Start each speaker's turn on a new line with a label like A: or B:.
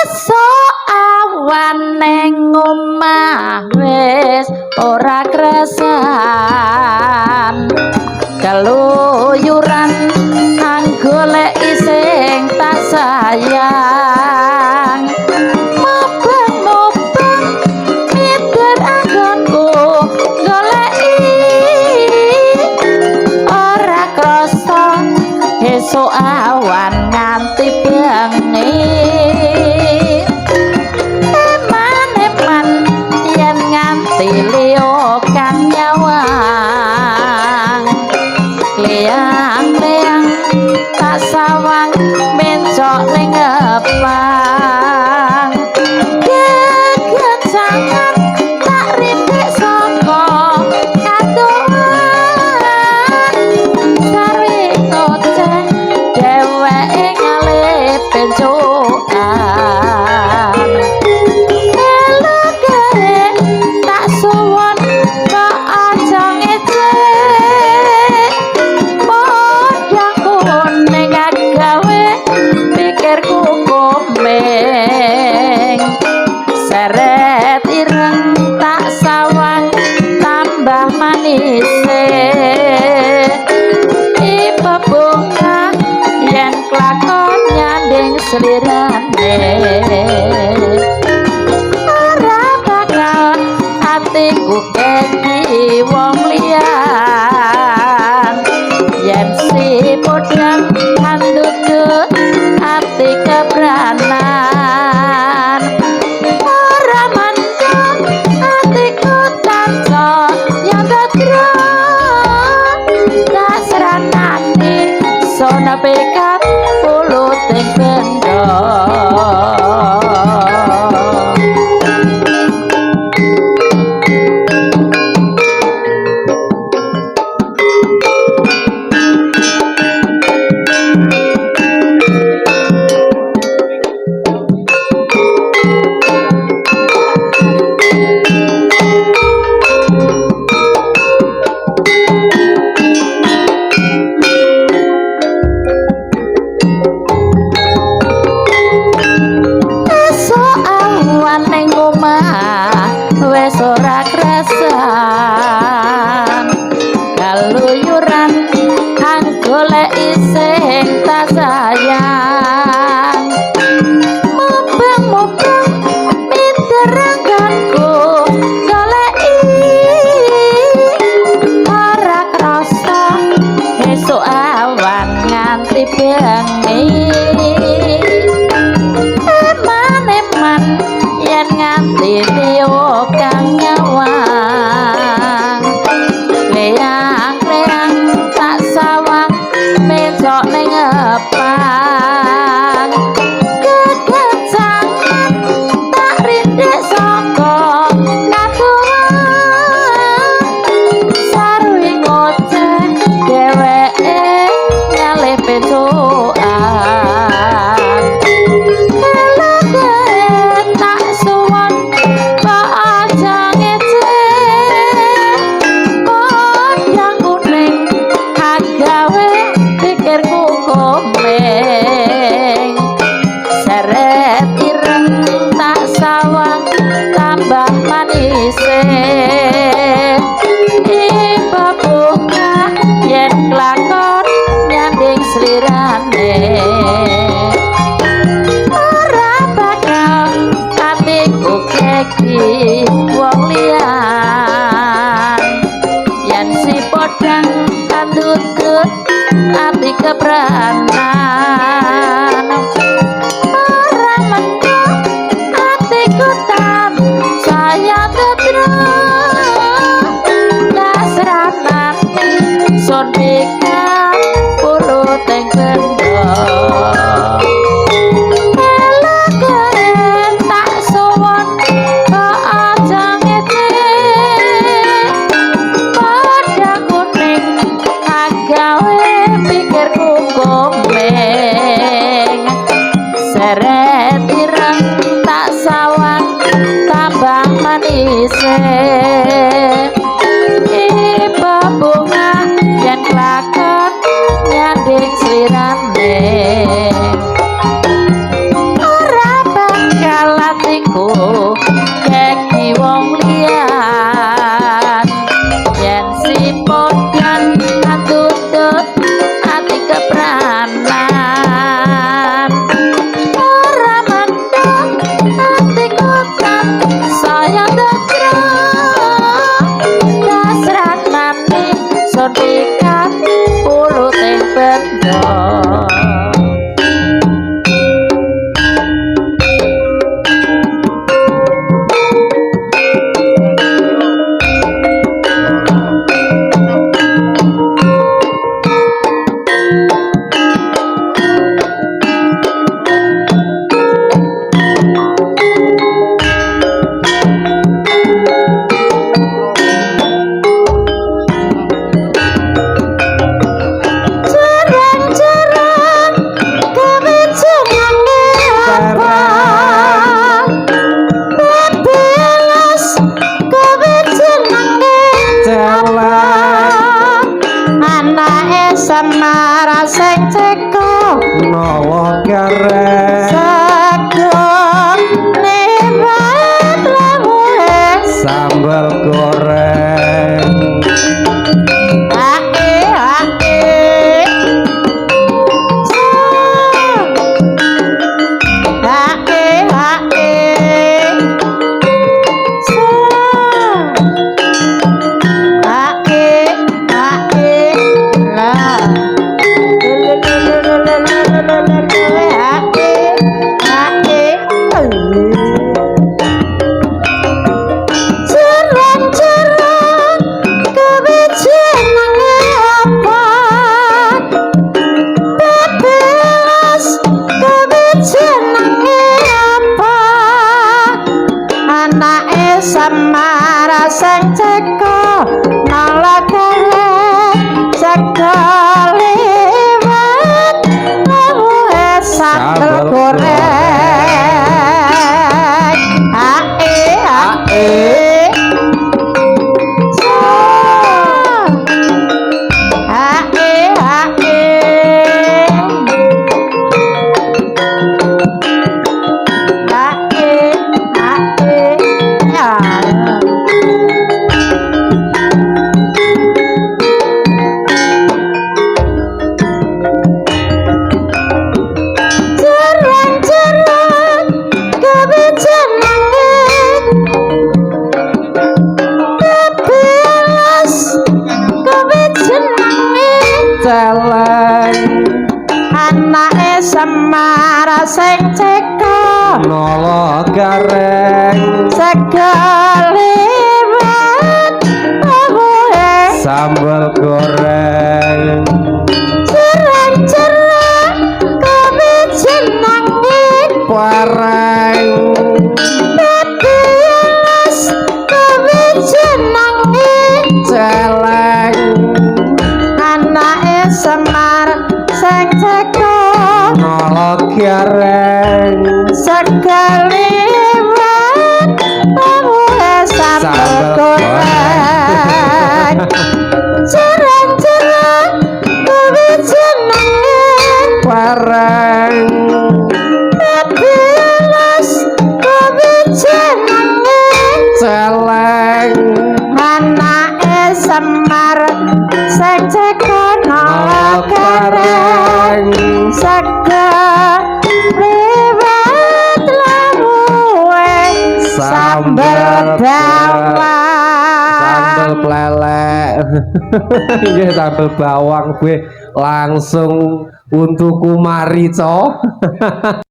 A: Esuk awan ning omah wis ora kresan, keluyuran anggoleki sing tak sayang. Mubeng-mubeng mider anggonku goleki, ora krasa esuk awan nganti bengi. Eman-eman yen nganti liya kang nyawang, kleyang-kleyang tak sawang mencok ning epang. Gegencangan tak rindik saka kadohan, sarwi ngoceh dheweke ngalih pencukan. Eloke tak suwun kok aja ngece, podang kuning gawe pikirku komeng. Seret ireng tak sawang tambah manise, ipe bunga yen klakon nyanding slirane. Ora bakal atiku keki wong liyan, yen si podang andutut ati kebranan. Ora mendung atiku tansah yang tetro, dasranane sona pekat puluting benda. Esuk awan ning omah wis ora kresan, kaluyuran anggoleki sing tak sayang. Mubeng-mubeng mider anggonku goleki, ora krasa esuk awan nganti bengi. Eman-eman yen nganti liya kang nyawang, kleyang-kleyang tak sawang mencok ning epang. Gegencangan tak rindik saka kadohan, sarwi ngoceh dheweke nyalih pecukan. Eloke tak suwun kok aja ngece, podang kuning agawe pikirku komeng. Seret ireng tak sawang tambah manise, ipe bunga yen klakon nyanding slirane. Ora bakal atiku keki wong liyan, yen si podang kandutut ati kebranan. Ora mendung atiku tansaya tetro, dasranane sun pikat puluting benda. Eloke tak suwun kok aja ngece, podang kuning agawe pikirku komeng. Seret ireng tak sawang tambah manise, ipe bunga yen klakon nyanding slirane. Ora Semar sing ceka nala gareng sega liwet lawuhe sambel
B: Sambel
A: goreng. Ae ae. Sa. Ae ae. Ae ae. Ya. Jerang-jerang gawe jenenge kebelas gawe jenenge
B: Celeng.
A: Anake Semar sing ceka
B: Nala gareng
A: sega liwet lawuhe
B: sambel goreng.
A: Jerang-jerang gawe jenenge
B: Pareng.
A: Kebelas gawe jenenge
B: Celeng.
A: Anake Semar sing ceka
B: Nala gareng
A: sega liwet lawuhe sambel
B: Sambel
A: goreng. Jerang-jerang gawe jenenge
B: Pareng.
A: Kebelas gawe jenenge
B: Celeng.
A: Anake Semar sing ceka nala
B: Nala
A: gareng
B: gareng
A: sega liwet lawuhe sambel
B: Sambel
A: bawang.
B: Sambel plelek. Nggih, sambel bawang gue langsung untuku marica.